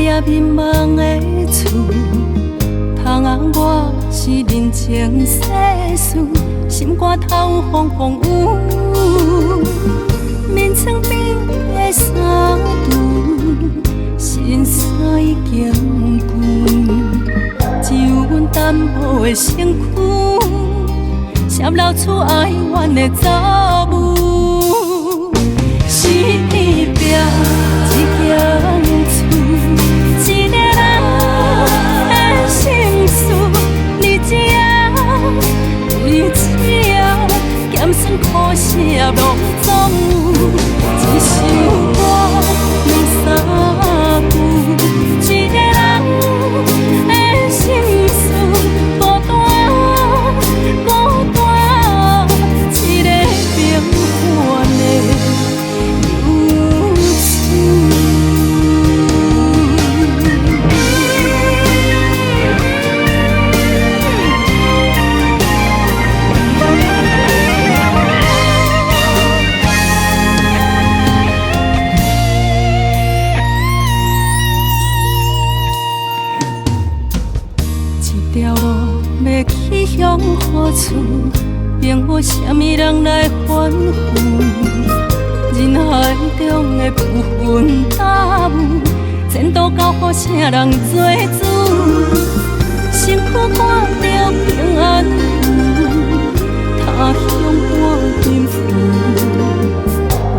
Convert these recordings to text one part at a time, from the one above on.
也迷茫的厝，窗仔外是人情世事，心肝頭有風風雨。眠床邊的衫櫥，新衫已經舊，只有阮單薄的身軀，誰留出哀怨的雜舞。死天壁一間厝，一个人的心事，日子啊，日子啊，咸酸苦澀攏總有。一首歌，兩三句，一个人的心事，孤單，孤單，一个平凡的女子。這條路欲去向何處，並無啥物人來吩咐。人海中的浮雲大霧，前途交予啥人做主？身軀掛著平安符，他鄉半貧富。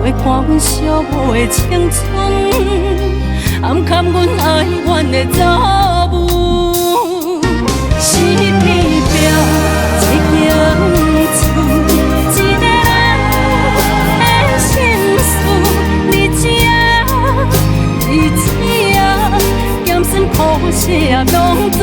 袂看阮寂寞的青春，暗藏阮哀怨的雜舞。死天壁一間厝，一個人的心事，日子啊，日子啊，咸酸苦澀攏總